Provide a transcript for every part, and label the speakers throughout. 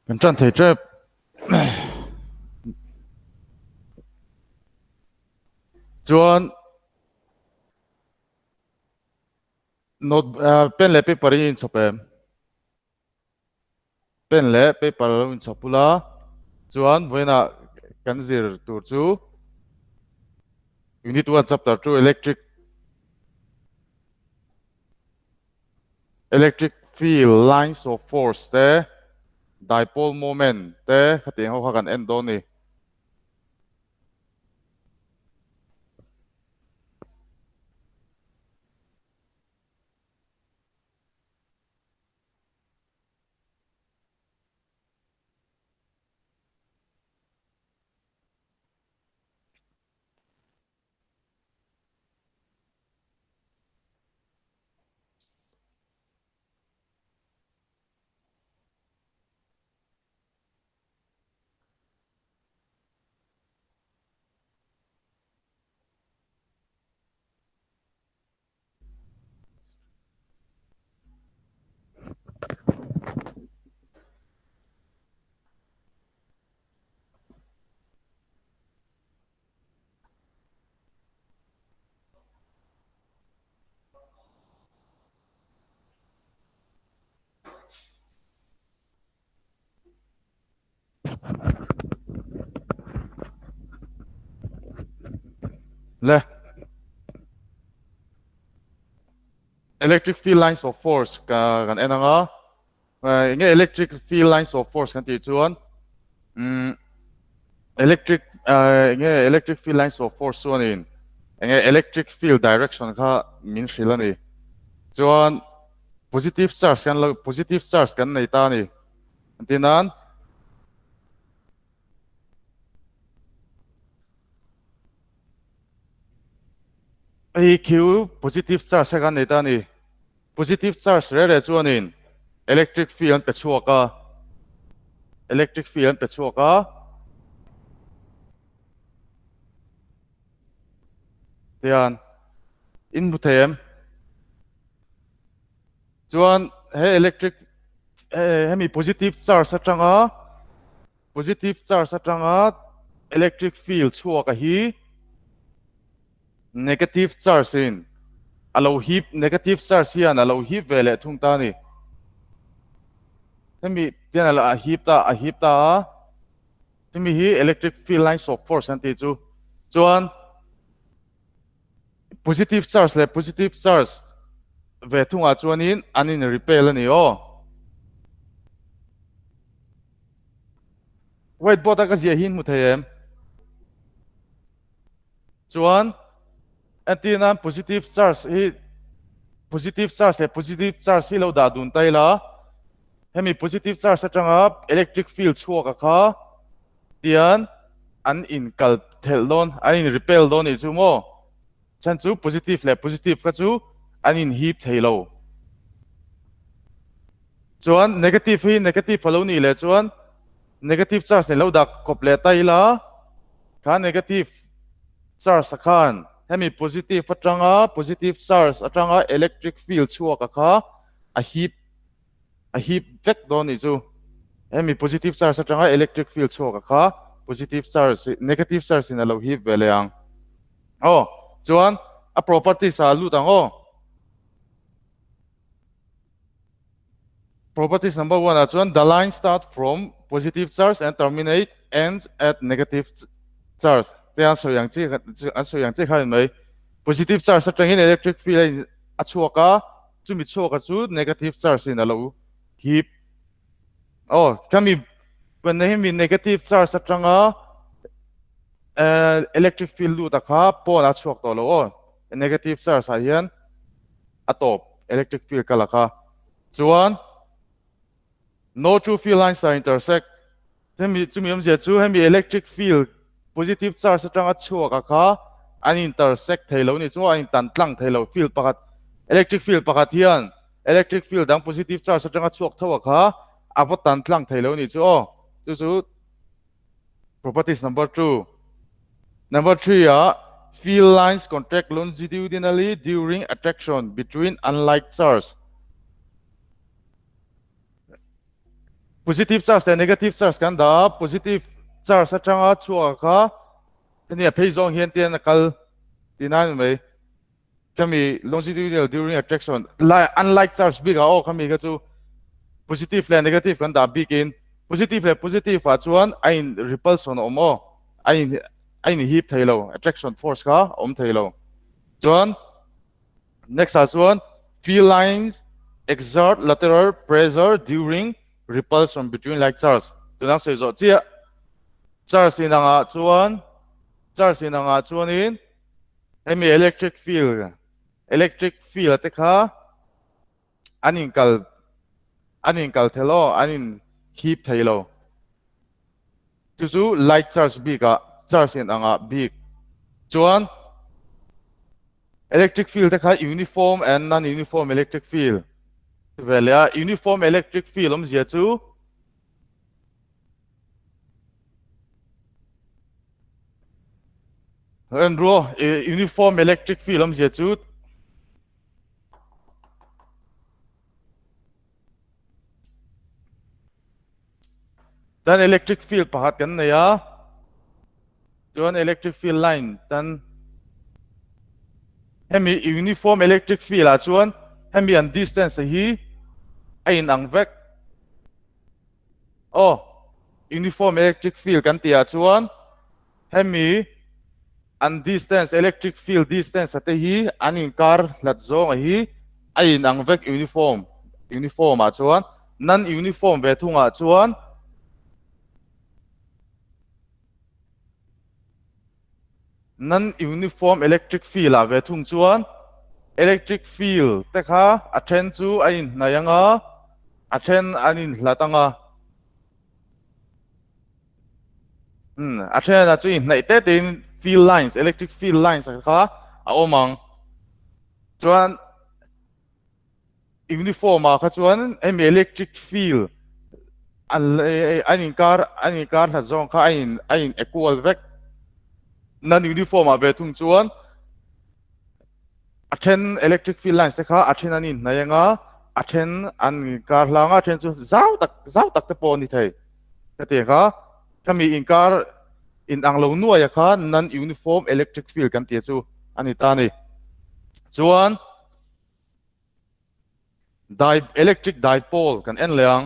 Speaker 1: Kan tan thei tep. Chuan note pen leh paper hi inchhawp em? Pen leh paper lo inchhawp ula chuan vawiinah kan zir tur chu unit 1 chapter 2 electric Electric field lines of force te, dipole moment te khatiang ho kha kan en dawn a ni. Le electric field lines of force ka kan en anga enge electric field lines of force kan tih chuan electric enge electric field lines of force chuanin enge electric field direction kha min hrilh a ni chuan positive charge kan lo positive charge kan nei ta a ni entir nan hei khi positive charge kha kan nei ta a ni. Positive charge reh reh chuanin electric field an pe chhuak a, electric field an pe chhuak a. Tihian in hmu thei em? Chuan he electric hemi positive charge atanga positive charge atanga electric field chhuak a hi Negative charge in a lo hip negative charge hian a lo hip ve leh thung ta a ni. Hemi tian a lo a hip ta a hip ta a, hemi hi electric field lines of force an tih chu. Chuan positive charge leh positive charge ve thungah chuanin an in repel a ni aw. Whiteboard a ka ziah hi in hmu thei em? Chuan entir nan positive charge hi positive charge leh positive charge hi lo dah dun ta ila hemi positive charge atanga electric field chhuak a kha tian an in kal thelh dawn an in repel dawn nih chu maw chhan chu positive leh positive kha chu an in hip thei lo chuan negative hi negative a lo nih leh chuan Negative charge nei lo dak kawp leh ta ila, kha negative charge a khan hemi positive atanga positive charge atanga electric field chhuak a kha a hip a hip vek dawn nih chu. Hemi positive charge atanga electric field chhuak a kha positive charge negative charge in a lo hip ve leh ang. Aw chuan a properties ah a lut ang aw. Properties number 1 ah chuan the line start from positive charge and terminate ends at negative charge che an sawi ang chi an sawi ang chi kha ni mai. Positive charge atangin electric field a in a chhuak a, chumi chhuak a chu negative charge in a lo hip. Aw, khami hemi negative charge atanga electric field lut a kha pawn a chhuak tawh lo aw. Negative charge ah hian a tawp electric field ka la kha chuan no two field lines are intersect hemi chumi awmzia chu hemi electric field positive charge atanga chhuak a kha an intersect thei lo ni chu a intan tlang thei lo field pakhat electric field pakhat hian electric field dang positive charge atanga chhuak tho a kha a va tan tlang thei lo ni chu aw chu chu Properties number 2. Number 3 ah field lines contract longitudinally during attraction between unlike charge. Positive charge leh negative charge kan dah a, positive charge atanga chhuak kha hemi a phei zawng hian tian a kal tihna a ni mai. Khami longitudinal during attraction lai unlike charge bik ah aw khami kha chu positive leh negative kan dah bikin positive leh positive ah chuan a in repulsion a awm aw a in a in hip thei lo attraction force kha a awm thei lo. Chuan next ah chuan field lines exert lateral pressure during repulsion between like charge tunang sawi zawh chiah charge inangah chuan charge inangah chuanin hemi electric field electric field te kha an inkal an inkal thei lo an in hip thei lo chu chu light charge bik ah charge in angah bik chuan electric field te kha uniform and non uniform electric field ve leh a uniform electric field awmzia chu En ruo uniform electric field awmzia chu Tan electric field pakhat kan nei a, chuan electric field line tan hemi uniform electric field ah chuan hemi an distance hi a in ang vek. Aw, uniform electric field kan tih ah chuan hemi an distance electric field distance a te hi an inkar hlat zawng a hi a in ang vek uniform uniform ah chuan non uniform ve thung ah chuan Non uniform electric field ah ve thung chuan electric field te kha a then chu a inhnaih ang a, a then an inhlat ang a. Hmm, a then ah chu inhnaih te tein field lines, electric field lines kha a awm ang. Chuan Uniform ah kha chuan hemi electric field an an inkar an inkar hlat zawng kha a in a in equal vek. Non uniform ah ve thung chuan a then electric field lines te kha a then an inhnaih ang a, a then an inkar hlang a, a then chu zau tak zau tak te pawh a ni thei. Ka ti kha khami inkar in ang lo nuaia kha non uniform electric field kan tih chu a ni ta a ni. Chuan Di electric dipole kan en leh ang.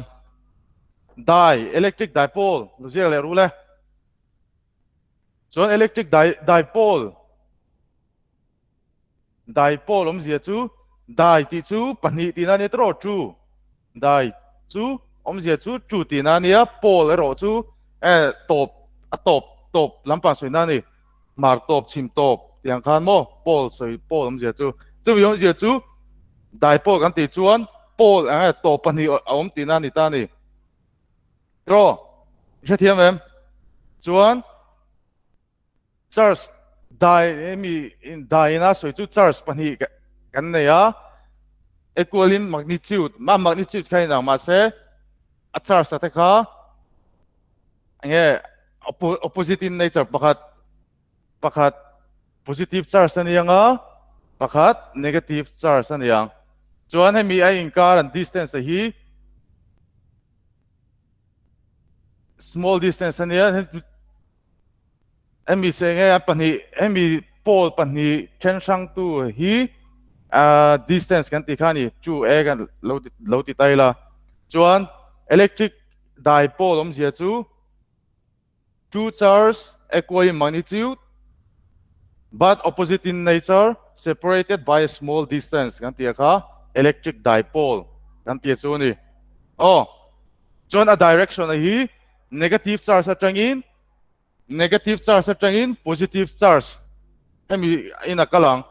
Speaker 1: Di electric dipole lo ziak leh rul e. Chuan electric di dipole dipole awmzia chu di tih chu pahnih tihna a nia tawh two di chu awmzia chu two tihna a nia pole erawh chu eh tawp a tawp tawp lampang sawina a ni. Hmar tawp chhim tawp tih ang khan maw pole sawi pole awmzia chu chumi awmzia chu dipole kan tih chuan pole eng nge tawp pahnih a awm tihna a ni ta a ni. Tiraw i hrethiam em? Chuan charge dai hemi dai ina sawi chu charge pahnih kan nei a equal in magnitude a magnitude kha inang mahse a charge a te kha Enge opposite in nature pakhat pakhat positive charge a ni ang a, pakhat negative charge a ni ang. Chuan hemi a inkar an distance a hi small distance a nia. Hemi se nge a pahnih hemi pole pahnih then hrang tu hi distance kan tih kha a ni chu e kan lo lo ti ta ila chuan electric dipole awmzia chu two charge equal in magnitude but opposite in nature separated by a small distance kan tih kha electric dipole kan tih chu a ni aw chuan a direction a hi negative charge atangin Negative charge atangin positive charge hemi in a kal ang.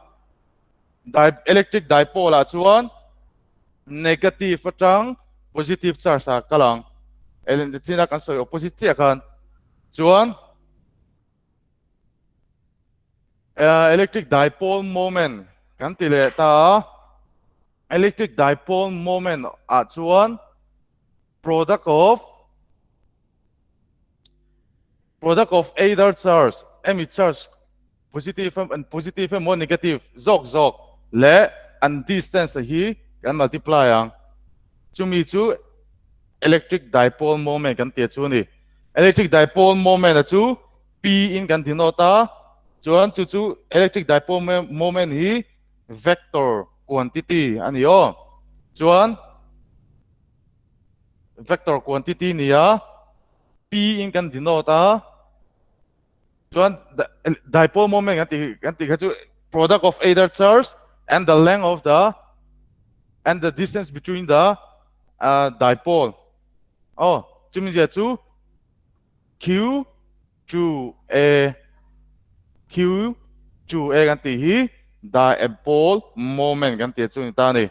Speaker 1: Di electric dipole ah chuan negative atang positive charge ah kal ang. China kan sawi opposite chiah khan. Chuan electric dipole moment kan ti leh ta a. Electric dipole moment ah chuan product of Product of either charge, emi charge positive and positive emaw negative zawk zawk leh an distance hi kan multiply ang. Chumi chu. Electric dipole moment kan tih chu a ni. Electric dipole moment a chu P in kan denote a, chuan chu chu electric dipole moment hi vector quantity a ni aw. Chuan vector quantity ni a, P in kan denote a, chuan dipole moment kan tih kan tih kha chu product of either charge and the length of the and the distance between the uh, dipole oh chumi zia chu q to a q to a kan tih hi dipole moment kan tih chu ni ta ni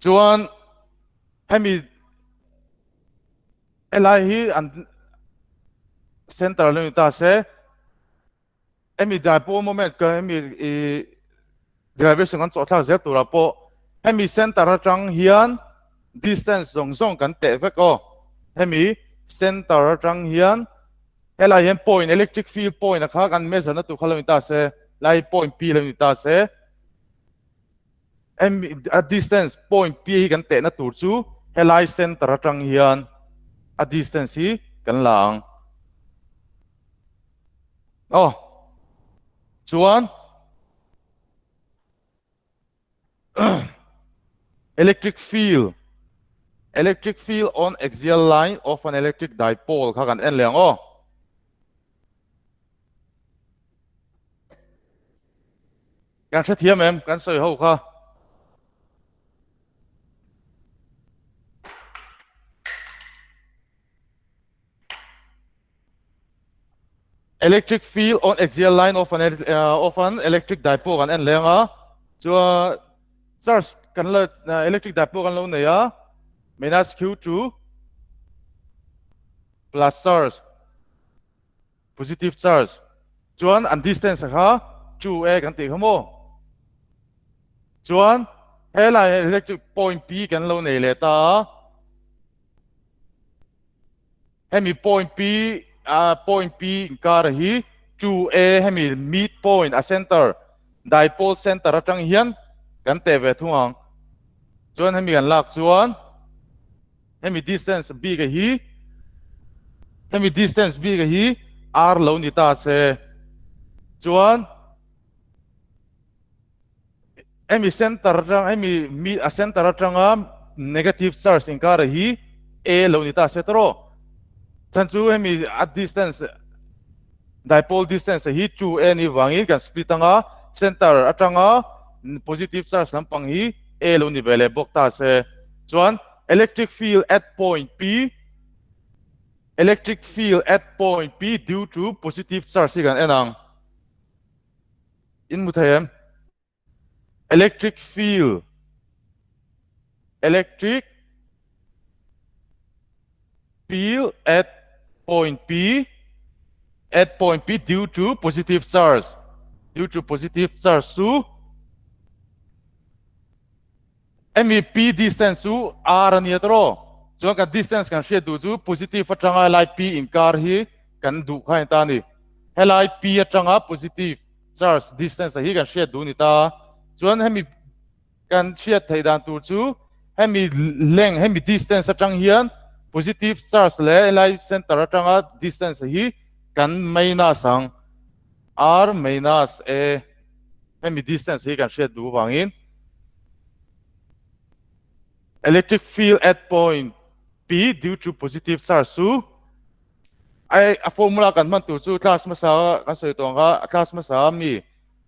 Speaker 1: chuan hemi Helai hi an center lo ni ta se hemi dipole moment ka hemi i derivation kan chawh thlak zel turah pawh hemi center atang hian distance zawng zawng kan teh vek aw hemi center atang hian helai hian point electric field point a kha kan measure na tur kha lo ni ta se lai point P lo ni ta se. A distance point P hi kan tehna tur chu helai center atang hian a distance hi kan la ang. Aw chuan electric field electric field on axial line of an electric dipole kha kan en leh ang aw. Kan hrethiam em? Kan sawi ho kha. Electric field on axial line of an uh, of an electric dipole kan en leng a. Chuan charge kan la electric dipole kan lo nei a minus q2 plus charge Positive charge chuan an distance a kha 2a kan tih kha maw? Chuan helai electric point P kan lo nei leh ta a, hemi point P a point P inkar hi 2a hemi mid point a center dipole center atang hian kan teh ve thung ang. Chuan hemi kan lak chuan Hemi distance bik a hi hemi distance bik a hi r lo ni ta se chuan hemi center atang hemi mi a center atanga negative charge inkar a hi a lo ni ta se tawh chan chu hemi a distance dipole distance a hi 2a ni wangin kan split anga center atanga positive charge lampang hi a lo ni ve leh bawk ta se Chuan electric field at point P electric field at point P due to positive charge hi kan en ang. In mu thei em? Electric field electric field at point P at point P due to positive charge due to positive charge chu Hemi P distance chu R a nia tawh. Chuan kan distance kan hriat duh chu positive atanga helai P inkar hi kan duh kha a ni ta a ni. Helai P atanga positive charge distance a hi kan hriat duh a ni ta. Chuan hemi kan hriat theih dan tur chu hemi length hemi distance atang hian positive charge leh helai center atanga distance a hi kan minus ang R minus A. Hemi distance hi kan hriat duh avangin electric field at point P due to positive charge chu ai a formula kan hman tur chu class hmasa kan sawi tawh ang kha a class hmasa mi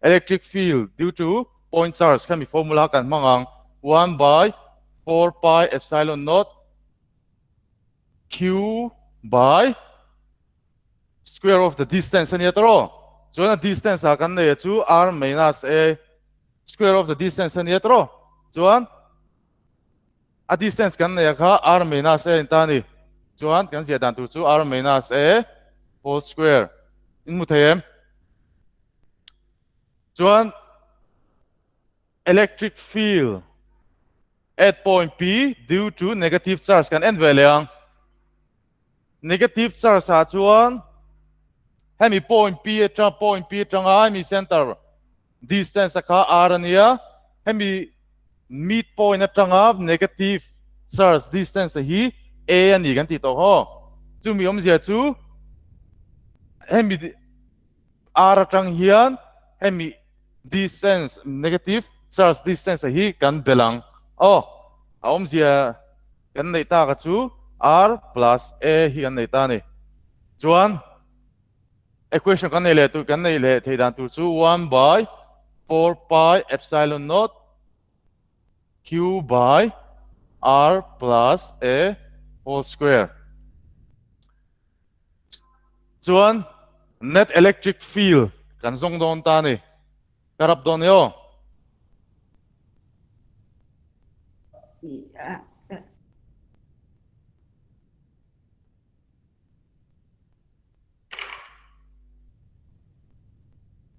Speaker 1: electric field due to point charge khami formula kan hmang ang 1 by 4 pi epsilon naught q by square of the distance a nia tawh chuan a distance ah kan nei a chu r minus a square of the distance a nia tawh chuan a distance kan nei a kha r minus a in ta ni chuan kan ziah dan tur chu r minus a whole square in mu thei em chuan electric field at point P due to negative charge kan en ve leh ang. Negative charge ah chuan hemi point P atang point P atanga hemi center distance a kha r a nia hemi mid point atanga negative Charge distance hi A a ni kan tih tawh haw. Chumi awmzia chu hemi R atang hian hemi distance negative charge distance hi kan belh ang. Aw, a awmzia kan neih tak a chu R plus A hi kan nei ta a ni. Chuan equation kan nei leh tur kan neih leh theih dan tur chu 1 by 4 pi epsilon naught Q by R plus A whole square. Chuan net electric field kan zawng dawn ta ni. Ka rap dawn ni aw.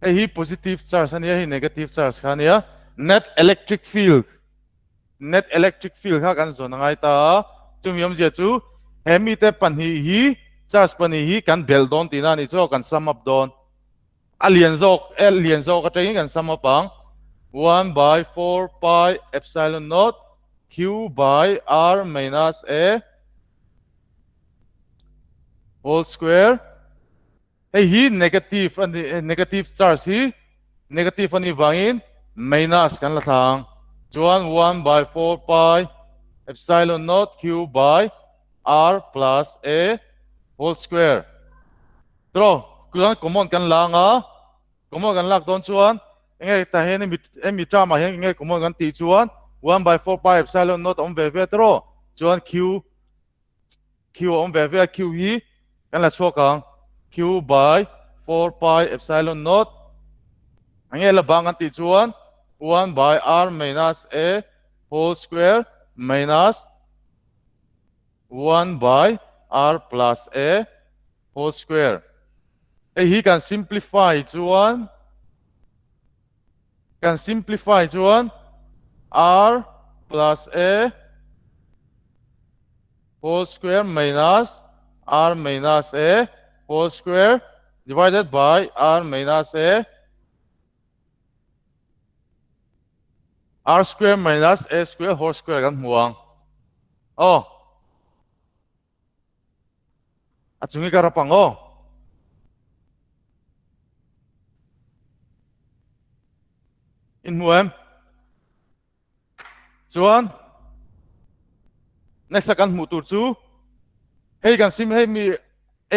Speaker 1: Hei hi positive charge a nia, hei negative charge kha a nia. Net electric field, net electric field kha kan zawn a ngai ta a. Chumi awmzia chu he mite pahnih hi charge pahnih hi kan belh dawn tihna a nih chu kan sum up dawn. A lian zawk, a lian zawk atangin kan sum up ang. 1 by 4 pi epsilon naught q by r minus a whole square hei hi negative ani negative charge hi negative ani vangin minus kan la thla ang chuan 1 by 4 pi epsilon naught q by r plus a whole square tro chuan common kan la anga common kan lak dawn chuan enge tah hian hemi term ah hian enge common kan tih chuan 1 by 4 pi epsilon naught awm ve ve tro chuan q Q a awm ve ve a, Q hi kan la chhuak ang. Q by 4 pi epsilon naught. Enge la bang kan tih chuan 1 by r minus a whole square minus 1 by r plus a whole square. Hei hi kan simplify chuan Kan simplify chuan r plus a whole square minus r minus a whole square divided by r minus a r square minus a square whole square kan hmu ang. Aw. A chung i ka rap ang aw. In hmu em? Chuan next a kan hmuh tur chu hei kan sim hei mi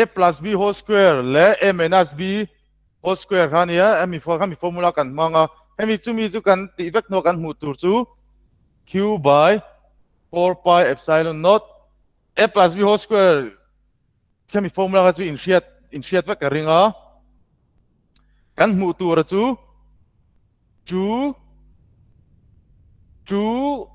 Speaker 1: a plus b whole square leh a minus b whole square kha nia hemi for khami formula kan hmang a hemi chumi chu kan tih vek hnuah kan hmuh tur chu q by 4 pi epsilon naught A plus B whole square khemi formula kha chu inhriat inhriat vek ka ring a. Kan hmuh tura chu 2 2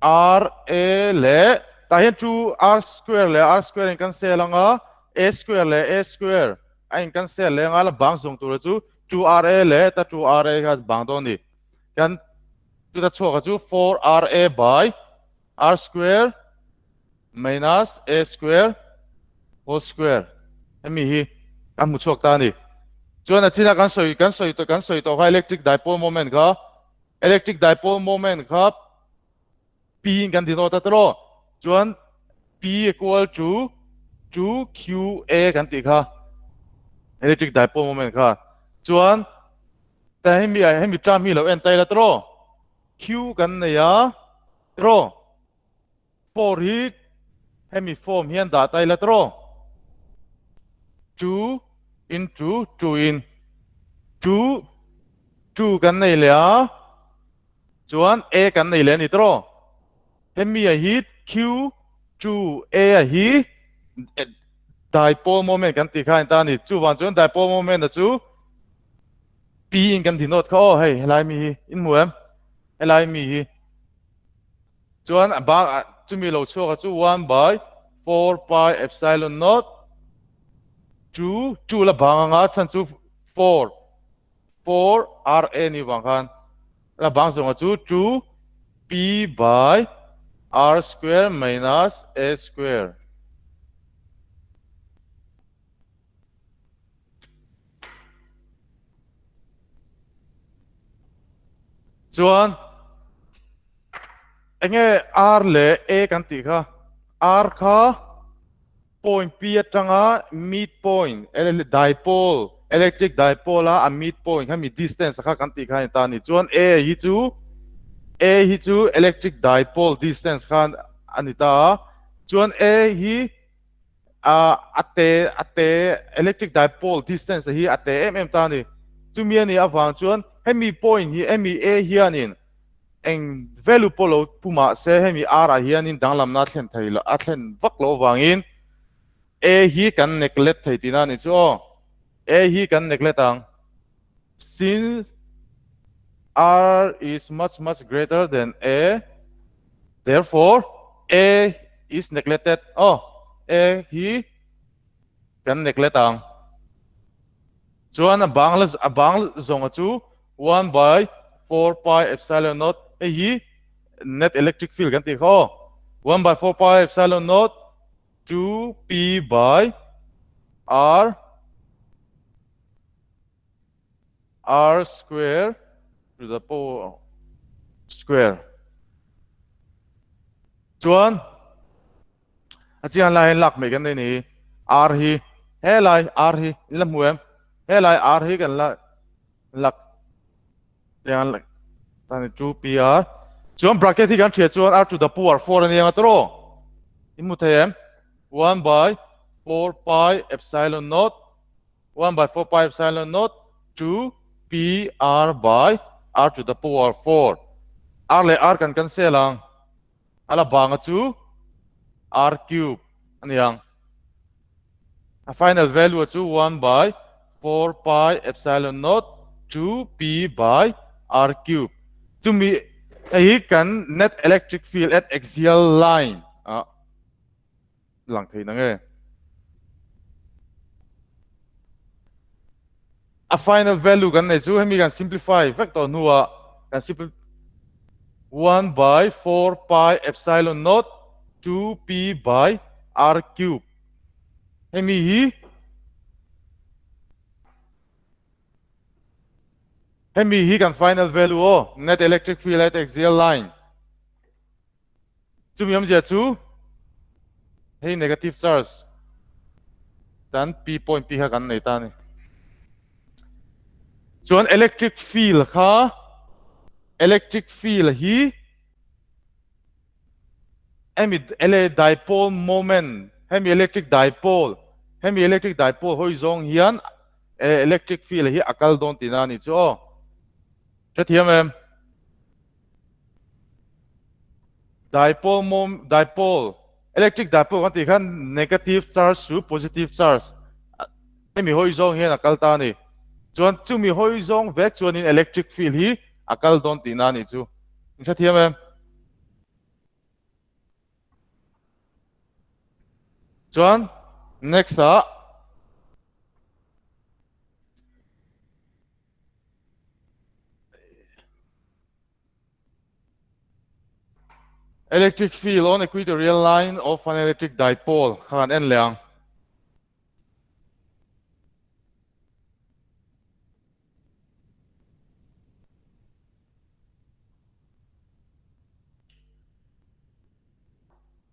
Speaker 1: R A leh tah hian 2 R square leh R square in cancel anga A square leh A square a in cancel leh anga la bang zawng tura chu 2 R A leh ta 2 R A kha bang dawn ni. Kan chuta chhuak chu 4 R A by R square minus A square whole square hemi hi kan hmu chhuak ta a ni. Chuan a chinah kan sawi kan sawi kan sawi tawh kha electric dipole moment kha electric dipole moment kha P in kan denote a tawh chuan P equal to 2QA kan tih kha electric dipole moment kha chuan ta hemi hemi term hi lo en ta ila tawh Q kan nei a tawh 4 hi hemi form hian dah ta ila tawh 2 into 2 in 2 2 kan nei leh a chuan A kan nei leh a ni tawh hemi a hi Q 2 A a hi dipole moment kan tih kha a ni ta a ni chuvang chuan dipole moment a chu P in kan denote kha aw hei helai mi hi in hmu em helai mi hi chuan a bang ah chumi lo chhuak a chu 1 by 4 pi epsilon naught 2 2 la bang anga chhan chu 4 4 r a ni vang khan la bang zawng a chu 2 p by r square minus a square. Chuan. Enge R leh A kan tih kha? R kha point P atanga mid point, dipole, electric dipole a a mid point kha mi distance kha kan tih kha a ni ta a ni. Chuan A hi chu A hi chu electric dipole distance khan a ni ta a. Chuan A hi a te a te electric dipole distance hi a te em em ta a ni. Chumi a nih avang chuan hemi point hi hemi A hianin eng value pawh lo pu mah se hemi R ah hianin danglamna a thlen thei lo a thlen vak loh avangin A hi kan neglect thei tihna a ni chu aw. A hi kan neglect ang. Since R is much much greater than A therefore A is neglected aw A hi kan neglect ang. Chuan a bang la a bang zawnga chu 1 by 4 pi epsilon naught hei hi net electric field kan tih kha aw 1 by 4 pi epsilon naught 2 p by r r square to the power square chuan a chian lai hian lak mai kan nei ni r hi he lai r hi in la hmu em he lai r hi kan la lak tiang tani 2 p r chuan bracket hi kan thria chuan r to the power 4 ani anga tawh in hmu thei em 1 by 4 pi epsilon naught 1 by 4 pi epsilon naught 2 p r by r to the power 4 r leh r kan cancel ang A la banga chu r cube a ni ang. A final value chu 1 by 4 pi epsilon naught 2 p by r cube. Chumi hei hi kan net electric field at axial line a lang thei na nge. A final value kan nei chu hemi kan simplify vek tawh hnuah kan simplify 1 by 4 pi epsilon naught 2p by r cube. Hemi hi hemi hi kan final value aw net electric field at axial line. Chumi awmzia chu hei negative charge tan p point p kha kan nei ta a ni. Chuan electric field kha electric field hi hemi ele dipole moment hemi electric dipole hemi electric dipole hawi zawng hian electric field hi a kal dawn tihna a ni chu aw. Hrethiam em? Dipole mom dipole electric dipole kan tih khan negative charge chu positive charge hemi hawi zawng hian a kal ta a ni. Chuan chumi hawi zawng vek chuanin electric field hi a kal dawn tihna a nih chu. In hrethiam em? Chuan next ah Electric field on equatorial line of an electric dipole kha kan en leh ang.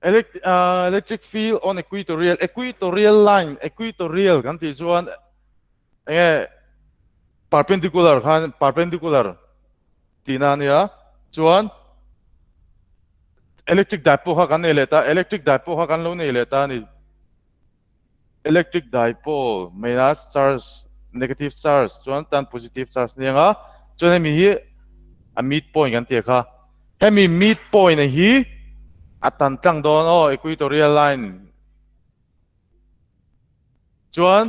Speaker 1: Elect, uh, electric field on equatorial equatorial line equatorial kan tih chuan enge perpendicular khan perpendicular tihna a nia chuan electric dipole kha kan nei leh ta electric dipole kha kan lo nei leh ta a ni electric dipole minus charge negative charge chuan tan positive charge nia nga chuan hemi hi a mid point kan tih kha hemi mid point hi a tan tlang dawn aw equatorial line Chuan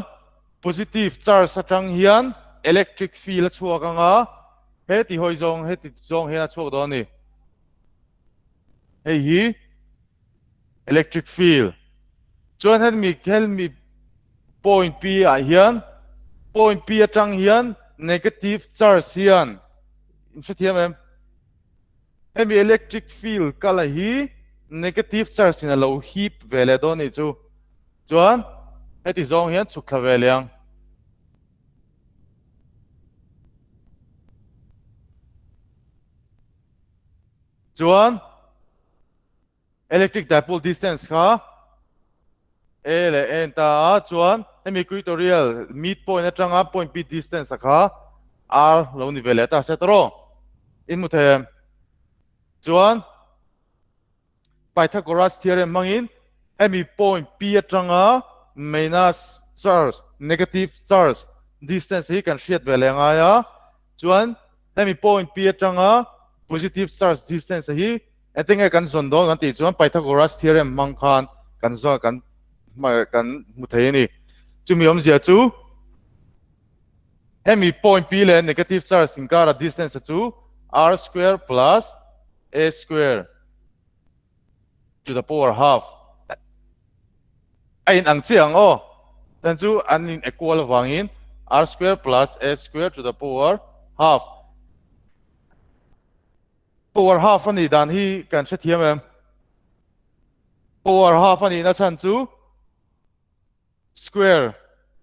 Speaker 1: positive charge atang hian electric field a chhuak ang a, heti hawi zawng heti zawng hian a chhuak dawn a ni. Hei hi electric field. Chuan hemi hemi point P ah hian point P atang hian negative charge hian in hrethiam em? Hemi electric field kala hi negative charge in a lo hip ve leh dawn a nih chu. Chuan heti zawng hian chhuk thla ve leh ang. Chuan. Electric dipole distance kha A leh A an ta a, chuan hemi equatorial midpoint atanga point P distance a kha R lo ni ve leh ta se tawh. In hmu thei em? Chuan Pythagoras theorem hmangin hemi point P atanga minus charge, negative charge distance hi kan hriat ve leh ngai a, chuan hemi point P atanga positive charge distance hi engtin nge kan zawn dawn kan tih chuan Pythagoras theorem hmang khan kan zawn kan kan hmu thei a ni. Chumi awmzia chu hemi point P leh negative charge inkara distance chu r square plus a square to the power half a in ang chiah ang aw. Then chu an in equal avangin r square plus a square to the power half. Power half a nih dan hi kan hrethiam em? Power half a nihna chhan chu square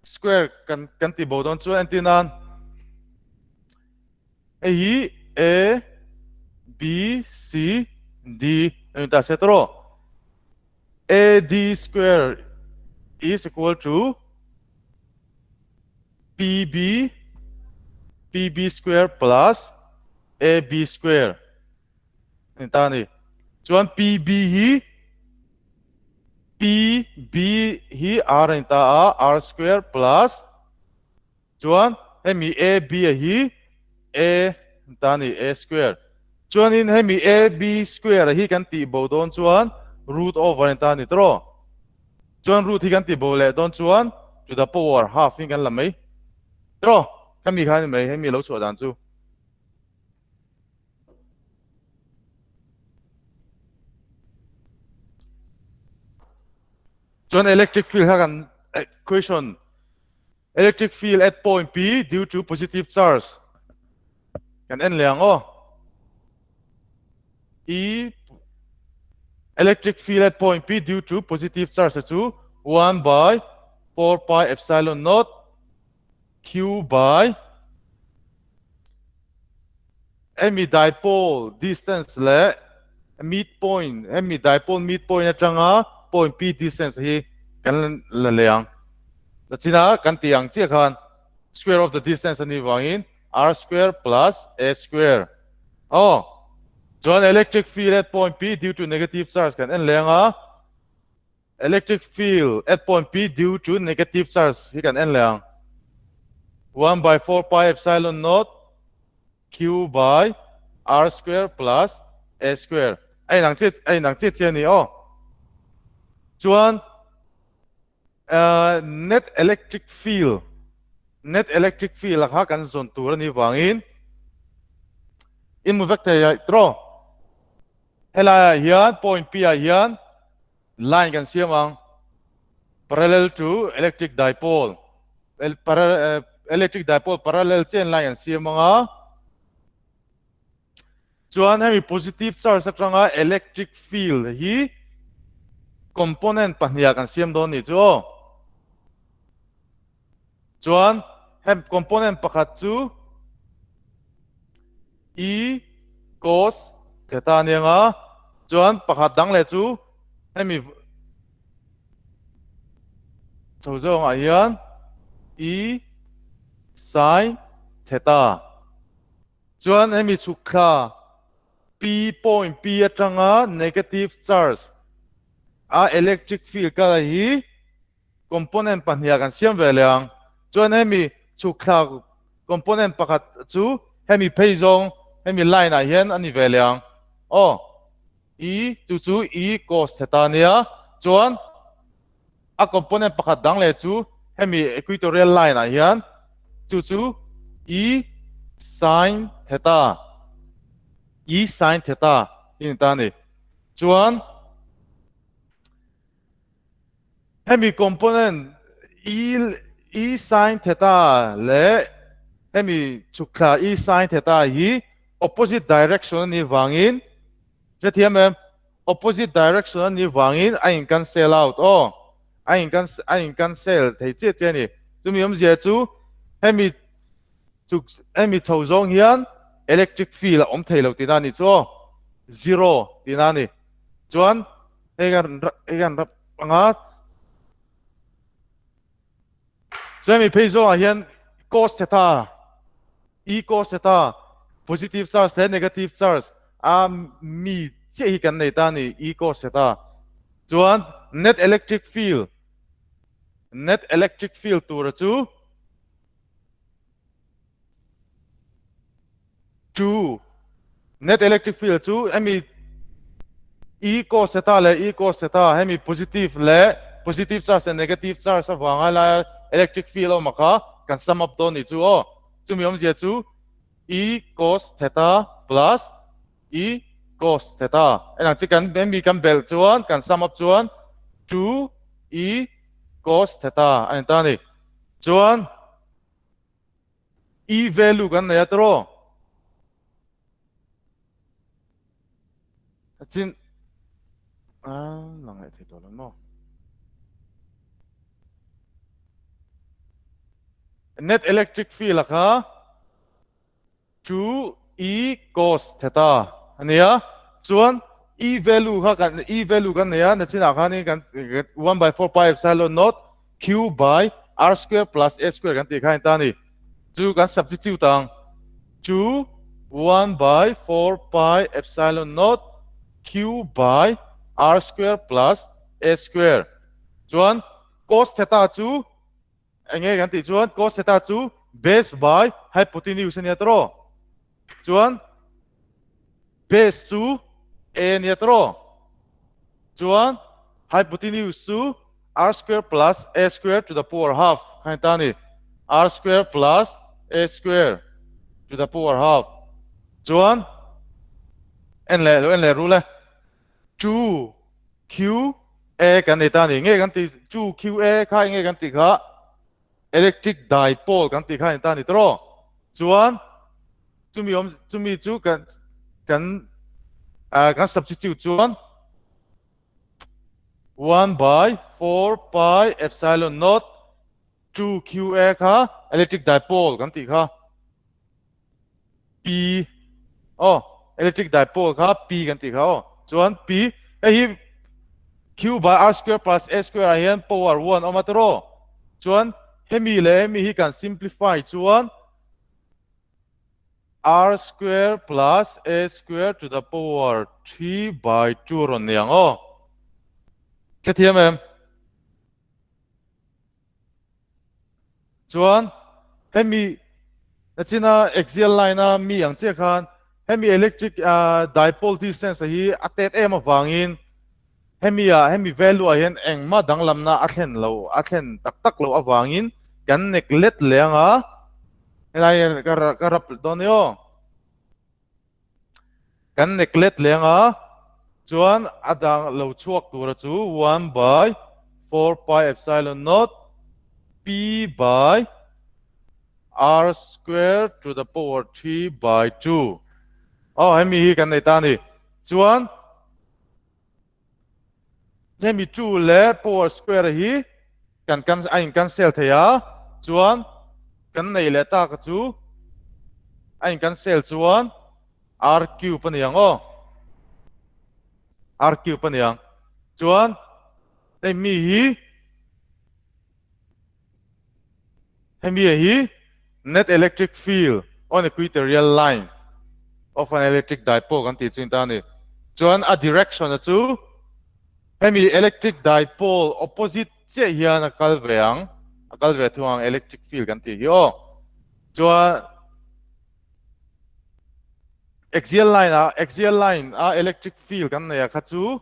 Speaker 1: square kan kan ti bo dawn chuan entir nan hei hi A B C D a ni ta se tawh A D square is equal to P B P B square plus A B square a ni ta a ni. Chuan PB hi PB hi R a ni ta a, R square plus chuan hemi AB a hi A a ni ta a ni, A square. Chuanin hemi AB square a hi kan tih bo dawn chuan root over a ni ta a ni tawh. Chuan root hi kan tih bo leh dawn chuan to the power half in kan la mai tawh. Khami kha a ni mai, hemi lo chhuah dan chu. Chuan electric field kha kan equation electric field at point P due to positive charge kan en leh ang aw. E electric field at point P due to positive charge chu 1 by 4 pi epsilon naught Q by hemi dipole distance leh midpoint hemi dipole midpoint atanga point P distance hi kan la leh ang. China kan tih ang chiah khan square of the distance ani vangin r square plus a square. Aw chuan electric field at point P due to negative charge kan en leh anga. Electric field at point P due to negative charge hi kan en leh ang. 1 by 4 pi epsilon naught Q by R square plus A square. A inang chiah a inang chiah chiah a ni aw. Chuan net electric field net electric field a kha kan zawn tur a nih vangin in mu vek thei a tiraw. Helaiah hian point P ah hian Line kan siam ang parallel to electric dipole electric dipole parallel chen line kan siam ang a chuan hemi positive charge atanga electric field hi component pahniha kan siam dawn ni chu aw Chuan hem component pakhat chu E cos theta a ni ang a, chuan pakhat dang leh chu hemi chho zawngah hian E sin theta. Chuan hemi chhuk thla P point P atanga negative charge a electric field kal hi Component pahniha kan siam ve leh ang. Chuan hemi chhuk thlak component pakhat chu hemi phei zawng hemi line ah hian a ni ve leh ang. Aw, E chu chu E cos theta a nia. Chuan a component pakhat dang leh chu hemi equatorial line ah hian chu chu E sin theta, E sin theta hi ni ta a ni. Chuan. Hemi component E E sin theta leh hemi chhuk thla E sin theta hi opposite direction a nih vangin hrethiam em? Opposite direction a nih vangin a in cancel out aw. A in a in cancel thei chiah chiah a ni. Chumi awmzia chu hemi chhuk hemi chho zawng hian electric field a awm thei lo tihna a ni chu aw. Zero tihna a ni. Chuan. Hei kan hei kan rap anga chuan mi phei zawngah hian cos theta e cos theta positive charge leh negative charge a mi chiah hi kan nei ta a ni e cos theta chuan net electric field net electric field tura chu Chu net electric field chu hemi E cos theta leh E cos theta hemi positive leh positive charge leh negative charge avanga lai electric field a awm a kha kan sum up dawn ni chu aw. Chumi awmzia chu E cos theta plus E cos theta. Enang chi kan hemi kan belh chuan kan sum up chuan 2 E cos theta a ni ta a ni. Chuan E value kan nei a tiraw? Chin a lang leh thei tawh lo maw? Net electric field a kha Chu E cos theta a nia. Chuan E value kha kan E value kan nei a, nachinah khanin kan 1 by 4 pi epsilon naught Q by R square plus A square kan tih kha a ni ta a ni. Chu kan substitute ang. Chu 1 by 4 pi epsilon naught Q by R square plus A square. Chuan cos theta chu Enge kan tih chuan cos theta chu base by hypotenuse a nia tawh. Chuan base chu a a nia tawh. Chuan hypotenuse chu r square plus a square to the power half kha ni ta a ni. R square plus a square to the power half. Chuan en leh lo en leh rul e. 2 Q A kan nei ta a ni. Nge kan ti 2 Q A kha enge kan tih kha electric dipole kan tih kha a ni ta a ni tawh. Chuan chumi awm chumi chu kan kan kan substitute chuan 1 by 4 pi epsilon naught 2 Q A kha electric dipole kan tih kha. P aw electric dipole kha P kan tih kha aw chuan P hei hi Q by R square plus A square ah hian power 1 awm a tiraw chuan hemi leh hemi hi kan simplify chuan R square plus A square to the power 3 by 2 rawn ni ang aw hrethiam em? Chuan hemi nachina axial line a mi ang chiah khan hemi electric dipole distance hi a tet em avangin hemi ah hemi value ah hian engmah danglamna a thlen lo a thlen tak tak loh avangin kan neglect leh anga helai hian ka rap dawn ni aw. Kan neglect leng a, chuan a dang lo chhuak tura chu 1 by 4 pi epsilon naught p by r square to the power 3 by 2. Aw, hemi hi kan nei ta a ni. Chuan hemi 2 leh power square hi kan kan a in cancel thei a, chuan kan nei leh tak a chu a in cancel chuan r cube a ni ang aw, r cube a ni ang. Chuan hei mi hi Hemi hi net electric field on equatorial line of an electric dipole kan tih chu in ta a ni. Chuan a direction a chu hemi electric dipole opposite chiah hian a kal ve ang, a kal ve thung ang electric field kan tih hi aw. Chuan axial line a axial line a electric field kan nei a kha chu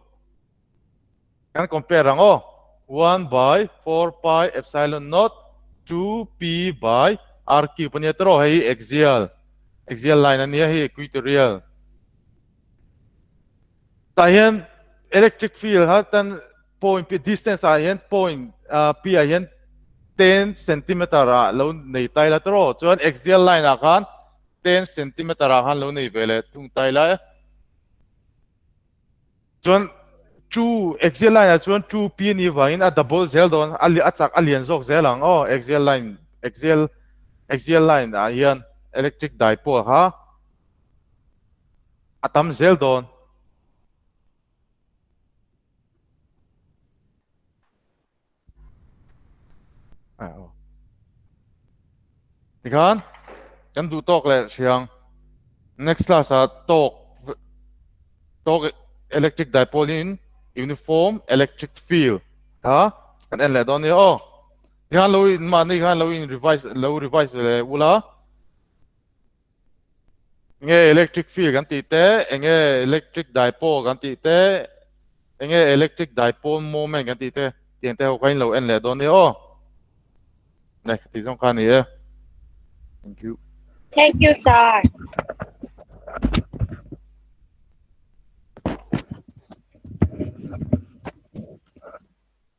Speaker 1: Kan compare ang aw. 1 by 4 pi epsilon naught 2p by r cube a nia tawh hei hi axial axial line a nia hei equatorial. Tah hian electric field kha tan point p distance ah hian point p ah hian 10 centimeter ah lo nei tai la tawh chuan axial line ah khan 10 centimeter ah khan lo nei ve leh thung tai la. Chuan 2 axial line ah chuan 2 p ni vangin a double zel dawn a a chak a lian zawk zel ang aw axial line axial axial line ah hian electric dipole kha a tam zel dawn. Tikhan kan duh tawk leh hriang next class ah tawk tawk electric dipole in uniform electric field kha kan en leh dawn nia aw. Tikhan lo in mahni khan lo in revise lo revise ve leh ula. Enge electric field kan tih te, enge electric dipole kan tih te, enge electric dipole moment kan tih te, tiang te ho kha in lo en leh dawn nia aw. Neh, tih zawng kha a ni e. Thank you.
Speaker 2: Thank you, sir.